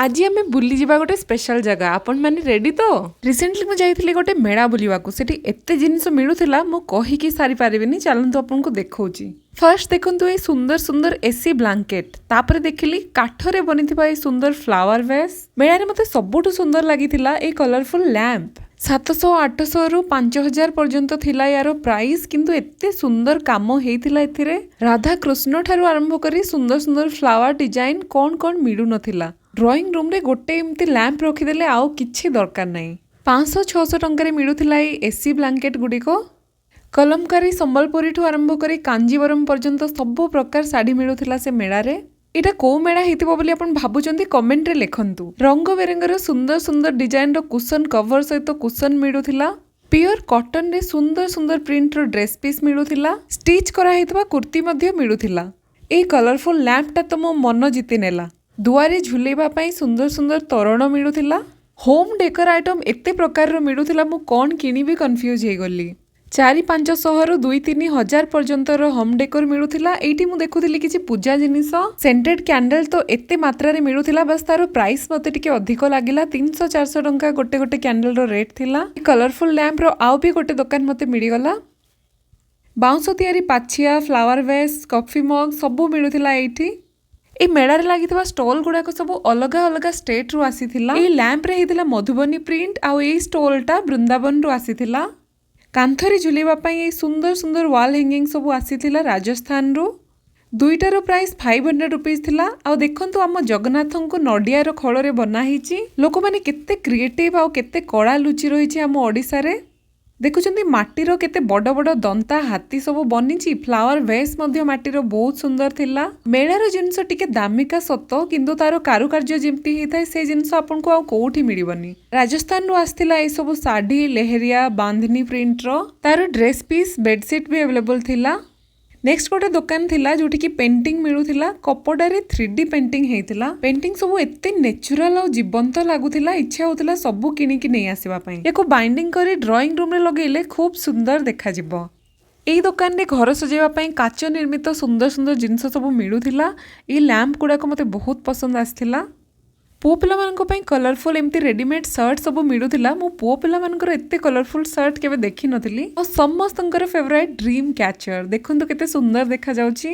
ଆଜି ଆମେ ବୁଲିଯିବା ଗୋଟେ ସ୍ପେଶାଲ ଜାଗା। ଆପଣମାନେ ରେଡି ତ? ରିସେଣ୍ଟଲି ମୁଁ ଯାଇଥିଲି ଗୋଟେ ମେଳା ବୁଲିବାକୁ। ସେଠି ଏତେ ଜିନିଷ ମିଳୁଥିଲା, ମୁଁ କହିକି ସାରିପାରିବିନି। ଚାଲନ୍ତୁ, ଆପଣଙ୍କୁ ଦେଖାଉଛି। ଫାର୍ଷ୍ଟ ଦେଖନ୍ତୁ ଏଇ ସୁନ୍ଦର ସୁନ୍ଦର ଏସି ବ୍ଲାଙ୍କେଟ୍। ତାପରେ ଦେଖିଲି କାଠରେ ବନିଥିବା ଏଇ ସୁନ୍ଦର ଫ୍ଲାୱାର ଭେସ୍। ମେଳାରେ ମୋତେ ସବୁଠୁ ସୁନ୍ଦର ଲାଗିଥିଲା ଏଇ କଲରଫୁଲ ଲ୍ୟାମ୍ପ। 700 800ରୁ 5000 ପର୍ଯ୍ୟନ୍ତ ଥିଲା ୟାର ପ୍ରାଇସ୍, କିନ୍ତୁ ଏତେ ସୁନ୍ଦର କାମ ହେଇଥିଲା ଏଥିରେ। ରାଧା କୃଷ୍ଣ ଠାରୁ ଆରମ୍ଭ କରି ସୁନ୍ଦର ସୁନ୍ଦର ଫ୍ଲାୱାର ଡିଜାଇନ, କ'ଣ କ'ଣ ମିଳୁନଥିଲା! ଡ୍ରଇଂ ରୁମ୍ରେ ଗୋଟେ ଏମିତି ଲ୍ୟାମ୍ପ ରଖିଦେଲେ ଆଉ କିଛି ଦରକାର ନାହିଁ। 500 600 ଟଙ୍କାରେ ମିଳୁଥିଲା ଏଇ ଏସି ବ୍ଲାଙ୍କେଟ୍ ଗୁଡ଼ିକ। କଲମକାରୀ ସମ୍ବଲପୁରୀଠୁ ଆରମ୍ଭ କରି କାଞ୍ଜିବରମ ପର୍ଯ୍ୟନ୍ତ ସବୁ ପ୍ରକାର ଶାଢ଼ୀ ମିଳୁଥିଲା ସେ ମେଳାରେ। ଏଇଟା କୋଉ ମେଳା ହେଇଥିବ ବୋଲି ଆପଣ ଭାବୁଛନ୍ତି, କମେଣ୍ଟରେ ଲେଖନ୍ତୁ। ରଙ୍ଗ ବେରଙ୍ଗର ସୁନ୍ଦର ସୁନ୍ଦର ଡିଜାଇନର କୁସନ କଭର ସହିତ କୁସନ ମିଳୁଥିଲା। ପିଓର କଟନରେ ସୁନ୍ଦର ସୁନ୍ଦର ପ୍ରିଣ୍ଟର ଡ୍ରେସ୍ ପିସ୍ ମିଳୁଥିଲା। ଷ୍ଟିଚ୍ କରାହେଇଥିବା କୁର୍ତ୍ତି ମଧ୍ୟ ମିଳୁଥିଲା। ଏଇ କଲରଫୁଲ ଲ୍ୟାମ୍ପଟା ତ ମୋ ମନ ଜିତି ନେଲା। ଦୁଆରେ ଝୁଲେଇବା ପାଇଁ ସୁନ୍ଦର ସୁନ୍ଦର ତୋରଣ ମିଳୁଥିଲା। ହୋମ୍ ଡେକର ଆଇଟମ୍ ଏତେ ପ୍ରକାରର ମିଳୁଥିଲା, ମୁଁ କ'ଣ କିଣିବି କନଫ୍ୟୁଜ୍ ହେଇଗଲି। 400-500ରୁ 2-3 ହଜାର ପର୍ଯ୍ୟନ୍ତର ହୋମ୍ ଡେକର ମିଳୁଥିଲା। ଏଇଠି ମୁଁ ଦେଖୁଥିଲି କିଛି ପୂଜା ଜିନିଷ। ସେଣ୍ଟେଡ୍ କ୍ୟାଣ୍ଡେଲ୍ ତ ଏତେ ମାତ୍ରାରେ ମିଳୁଥିଲା, ବାସ୍ ତାର ପ୍ରାଇସ୍ ମୋତେ ଟିକେ ଅଧିକ ଲାଗିଲା। 300-400 ଟଙ୍କା ଗୋଟେ ଗୋଟେ କ୍ୟାଣ୍ଡେଲର ରେଟ୍ ଥିଲା। କଲରଫୁଲ୍ ଲ୍ୟାମ୍ପର ଆଉ ବି ଗୋଟେ ଦୋକାନ ମୋତେ ମିଳିଗଲା। ବାଉଁଶ ତିଆରି ପାଛିଆ, ଫ୍ଲାୱାର ଭେସ୍, କଫି ମଗ୍ ସବୁ ମିଳୁଥିଲା ଏଇଠି। ଏଇ ମେଳାରେ ଲାଗିଥିବା ଷ୍ଟଲ୍ ଗୁଡ଼ାକ ସବୁ ଅଲଗା ଅଲଗା ଷ୍ଟେଟ୍ରୁ ଆସିଥିଲା। ଏଇ ଲ୍ୟାମ୍ପରେ ହେଇଥିଲା ମଧୁବନୀ ପ୍ରିଣ୍ଟ ଆଉ ଏଇ ଷ୍ଟଲ୍ଟା ବୃନ୍ଦାବନରୁ ଆସିଥିଲା। କାନ୍ଥରେ ଝୁଲେଇବା ପାଇଁ ଏଇ ସୁନ୍ଦର ସୁନ୍ଦର ୱାଲ୍ ହ୍ୟାଙ୍ଗିଂ ସବୁ ଆସିଥିଲା ରାଜସ୍ଥାନରୁ। ଦୁଇଟାର ପ୍ରାଇସ୍ 500 ରୁପିଜ୍ ଥିଲା। ଆଉ ଦେଖନ୍ତୁ, ଆମ ଜଗନ୍ନାଥଙ୍କୁ ନଡ଼ିଆର ଖୋଳରେ ବନା ହେଇଛି। ଲୋକମାନେ କେତେ କ୍ରିଏଟିଭ୍ ଆଉ କେତେ କଳା ଲୁଚି ରହିଛି ଆମ ଓଡ଼ିଶାରେ। ଦେଖୁଛନ୍ତି, ମାଟିର କେତେ ବଡ଼ ବଡ଼ ଦନ୍ତା ହାତୀ ସବୁ ବନିଛି। ଫ୍ଲାୱାର ଭେସ୍ ମଧ୍ୟ ମାଟିର ବହୁତ ସୁନ୍ଦର ଥିଲା। ମେଳାର ଜିନିଷ ଟିକେ ଦାମିକା ସତ, କିନ୍ତୁ ତାର କାରୁକାର୍ଯ୍ୟ ଯେମିତି ହେଇଥାଏ, ସେ ଜିନିଷ ଆପଣଙ୍କୁ ଆଉ କୋଉଠି ମିଳିବନି। ରାଜସ୍ଥାନରୁ ଆସିଥିଲା ଏସବୁ ଶାଢ଼ୀ, ଲେହେରିଆ, ବାନ୍ଧନୀ ପ୍ରିଣ୍ଟର। ତାର ଡ୍ରେସ୍ ପିସ୍, ବେଡସିଟ୍ ବି ଆଭେଲେବଲ୍ ଥିଲା। ନେକ୍ସଟ ଗୋଟେ ଦୋକାନ ଥିଲା, ଯୋଉଠିକି ପେଣ୍ଟିଂ ମିଳୁଥିଲା। କପଡ଼ାରେ 3D painting ହେଇଥିଲା। ପେଣ୍ଟିଂ ସବୁ ଏତେ ନେଚୁରାଲ ଆଉ ଜୀବନ୍ତ ଲାଗୁଥିଲା, ଇଚ୍ଛା ହଉଥିଲା ସବୁ କିଣିକି ନେଇ ଆସିବା ପାଇଁ। ୟାକୁ ବାଇଣ୍ଡିଂ କରି ଡ୍ରଇଂ ରୁମରେ ଲଗେଇଲେ ଖୁବ୍ ସୁନ୍ଦର ଦେଖାଯିବ। ଏଇ ଦୋକାନରେ ଘର ସଜେଇବା ପାଇଁ କାଚ ନିର୍ମିତ ସୁନ୍ଦର ସୁନ୍ଦର ଜିନିଷ ସବୁ ମିଳୁଥିଲା। ଏଇ ଲ୍ୟାମ୍ପ ଗୁଡ଼ାକ ମୋତେ ବହୁତ ପସନ୍ଦ ଆସିଥିଲା। ପୁଅ ପିଲାମାନଙ୍କ ପାଇଁ କଲରଫୁଲ୍ ଏମିତି ରେଡିମେଡ୍ ସାର୍ଟ ସବୁ ମିଳୁଥିଲା। ମୁଁ ପୁଅ ପିଲାମାନଙ୍କର ଏତେ କଲରଫୁଲ୍ ସାର୍ଟ କେବେ ଦେଖିନଥିଲି। ଆଉ ସମସ୍ତଙ୍କର ଫେଭରାଇଟ୍ ଡ୍ରିମ୍ କ୍ୟାଚର, ଦେଖନ୍ତୁ କେତେ ସୁନ୍ଦର ଦେଖାଯାଉଛି।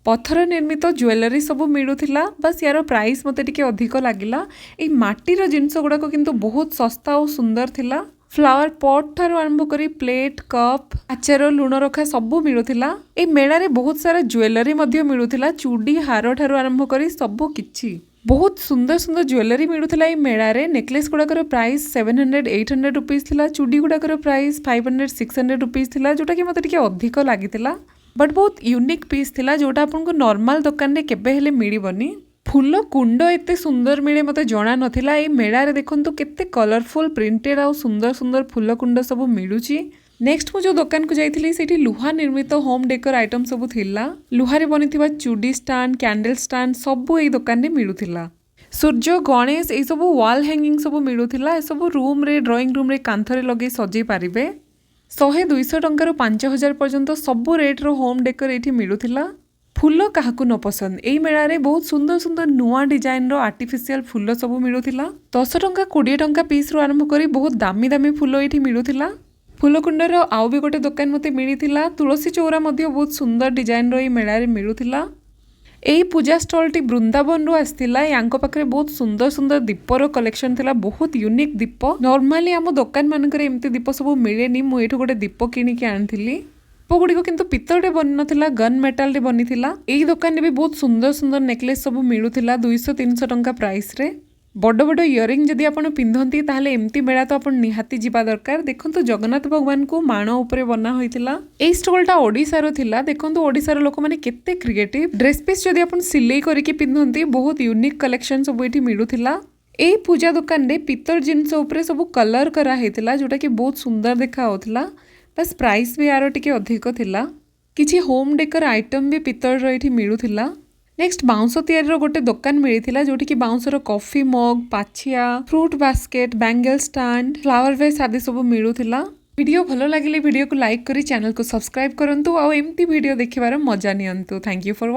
ପଥର ନିର୍ମିତ ଜୁଏଲାରୀ ସବୁ ମିଳୁଥିଲା, ବାସ୍ ୟାର ପ୍ରାଇସ୍ ମୋତେ ଟିକେ ଅଧିକ ଲାଗିଲା। ଏଇ ମାଟିର ଜିନିଷ ଗୁଡ଼ାକ କିନ୍ତୁ ବହୁତ ଶସ୍ତା ଆଉ ସୁନ୍ଦର ଥିଲା। ଫ୍ଲାୱାର ପଟ୍ ଠାରୁ ଆରମ୍ଭ କରି ପ୍ଲେଟ୍, କପ୍, ଆଚାର ଲୁଣ ରଖା ସବୁ ମିଳୁଥିଲା। ଏଇ ମେଳାରେ ବହୁତ ସାରା ଜୁଏଲାରୀ ମଧ୍ୟ ମିଳୁଥିଲା। ଚୁଡ଼ି, ହାର ଠାରୁ ଆରମ୍ଭ କରି ସବୁ କିଛି। ବହୁତ ସୁନ୍ଦର ସୁନ୍ଦର ଜୁଏଲାରୀ ମିଳୁଥିଲା ଏଇ ମେଳାରେ। ନେକଲେସ୍ ଗୁଡ଼ାକର ପ୍ରାଇସ୍ 700 800 ରୁପିଜ୍ ଥିଲା। ଚୁଡ଼ି ଗୁଡ଼ାକର ପ୍ରାଇସ୍ 500 600 ରୁପିଜ୍ ଥିଲା, ଯୋଉଟାକି ମୋତେ ଟିକେ ଅଧିକ ଲାଗିଥିଲା, ବଟ୍ ବହୁତ ୟୁନିକ୍ ପିସ୍ ଥିଲା, ଯୋଉଟା ଆପଣଙ୍କୁ ନର୍ମାଲ ଦୋକାନରେ କେବେ ହେଲେ ମିଳିବନି। ଫୁଲ କୁଣ୍ଡ ଏତେ ସୁନ୍ଦର ମିଳେ, ମୋତେ ଜଣା ନଥିଲା। ଏଇ ମେଳାରେ ଦେଖନ୍ତୁ, କେତେ କଲରଫୁଲ୍ ପ୍ରିଣ୍ଟେଡ୍ ଆଉ ସୁନ୍ଦର ସୁନ୍ଦର ଫୁଲ କୁଣ୍ଡ ସବୁ ମିଳୁଛି। ନେକ୍ସଟ ମୁଁ ଯୋଉ ଦୋକାନକୁ ଯାଇଥିଲି, ସେଇଠି ଲୁହା ନିର୍ମିତ ହୋମ୍ ଡେକର ଆଇଟମ୍ ସବୁ ଥିଲା। ଲୁହାରେ ବନିଥିବା ଚୁଡ଼ି ଷ୍ଟାଣ୍ଡ, କ୍ୟାଣ୍ଡେଲ ଷ୍ଟାଣ୍ଡ ସବୁ ଏଇ ଦୋକାନରେ ମିଳୁଥିଲା। ସୂର୍ଯ୍ୟ, ଗଣେଶ, ଏଇସବୁ ୱାଲ୍ ହ୍ୟାଙ୍ଗିଂ ସବୁ ମିଳୁଥିଲା। ଏସବୁ ରୁମ୍ରେ, ଡ୍ରଇଂ ରୁମ୍ରେ କାନ୍ଥରେ ଲଗେଇ ସଜେଇ ପାରିବେ। 100 200 ଟଙ୍କାରୁ 5000 ପର୍ଯ୍ୟନ୍ତ ସବୁ ରେଟ୍ର ହୋମ୍ ଡେକର ଏଇଠି ମିଳୁଥିଲା। ଫୁଲ କାହାକୁ ନ ପସନ୍ଦ? ଏଇ ମେଳାରେ ବହୁତ ସୁନ୍ଦର ସୁନ୍ଦର ନୂଆ ଡିଜାଇନର ଆର୍ଟିଫିସିଆଲ ଫୁଲ ସବୁ ମିଳୁଥିଲା। 10 ଟଙ୍କା, 20 ଟଙ୍କା ପିସ୍ରୁ ଆରମ୍ଭ କରି ବହୁତ ଦାମୀ ଦାମୀ ଫୁଲ ଏଇଠି ମିଳୁଥିଲା। ଫୁଲକୁଣ୍ଡର ଆଉ ବି ଗୋଟେ ଦୋକାନ ମୋତେ ମିଳିଥିଲା। ତୁଳସୀ ଚଉରା ମଧ୍ୟ ବହୁତ ସୁନ୍ଦର ଡିଜାଇନର ଏଇ ମେଳାରେ ମିଳୁଥିଲା। ଏଇ ପୂଜା ଷ୍ଟଲଟି ବୃନ୍ଦାବନରୁ ଆସିଥିଲା। ୟାଙ୍କ ପାଖରେ ବହୁତ ସୁନ୍ଦର ସୁନ୍ଦର ଦୀପର କଲେକ୍ସନ ଥିଲା, ବହୁତ ୟୁନିକ୍ ଦୀପ। ନର୍ମାଲି ଆମ ଦୋକାନ ମାନଙ୍କରେ ଏମିତି ଦୀପ ସବୁ ମିଳେନି। ମୁଁ ଏଇଠୁ ଗୋଟେ ଦୀପ କିଣିକି ଆଣିଥିଲି। ଦୀପ ଗୁଡ଼ିକ କିନ୍ତୁ ପିତ୍ତଳରେ ବନିନଥିଲା, ଗନ୍ ମେଟାଲରେ ବନିଥିଲା। ଏଇ ଦୋକାନରେ ବି ବହୁତ ସୁନ୍ଦର ସୁନ୍ଦର ନେକଲେସ୍ ସବୁ ମିଳୁଥିଲା 200 300 ଟଙ୍କା ପ୍ରାଇସ୍ରେ। ବଡ଼ ବଡ଼ ଇୟରିଂ ଯଦି ଆପଣ ପିନ୍ଧନ୍ତି, ତାହେଲେ ଏମିତି ମେଳା ତ ଆପଣ ନିହାତି ଯିବା ଦରକାର। ଦେଖନ୍ତୁ, ଜଗନ୍ନାଥ ଭଗବାନଙ୍କୁ ମାଣ ଉପରେ ବନା ହୋଇଥିଲା। ଏଇ ଷ୍ଟଲଟା ଓଡ଼ିଶାର ଥିଲା। ଦେଖନ୍ତୁ, ଓଡ଼ିଶାର ଲୋକମାନେ କେତେ କ୍ରିଏଟିଭ୍। ଡ୍ରେସ୍ ପିସ୍ ଯଦି ଆପଣ ସିଲେଇ କରିକି ପିନ୍ଧନ୍ତି, ବହୁତ ୟୁନିକ୍ କଲେକ୍ସନ ସବୁ ଏଇଠି ମିଳୁଥିଲା। ଏଇ ପୂଜା ଦୋକାନରେ ପିତ୍ତଳ ଜିନିଷ ଉପରେ ସବୁ କଲର କରାହେଇଥିଲା, ଯୋଉଟାକି ବହୁତ ସୁନ୍ଦର ଦେଖା ଯାଉଥିଲା। ବାସ୍ ପ୍ରାଇସ୍ ବି ୟାର ଟିକେ ଅଧିକ ଥିଲା। କିଛି ହୋମ୍ ଡେକର ଆଇଟମ୍ ବି ପିତ୍ତଳର ଏଇଠି ମିଳୁଥିଲା। ନେକ୍ସଟ ବାଉଁଶ ତିଆରିର ଗୋଟେ ଦୋକାନ ମିଳିଥିଲା, ଯୋଉଠିକି ବାଉଁଶର କଫି ମଗ୍, ପାଛିଆ, fruit basket, bangle stand, flower vase ଆଦି ସବୁ ମିଳୁଥିଲା। ଭିଡ଼ିଓ ଭଲ ଲାଗିଲେ ଭିଡ଼ିଓକୁ ଲାଇକ୍ କରି ଚ୍ୟାନେଲକୁ ସବସ୍କ୍ରାଇବ୍ କରନ୍ତୁ ଆଉ ଏମିତି ଭିଡ଼ିଓ ଦେଖିବାର ମଜା ନିଅନ୍ତୁ। Thank you for.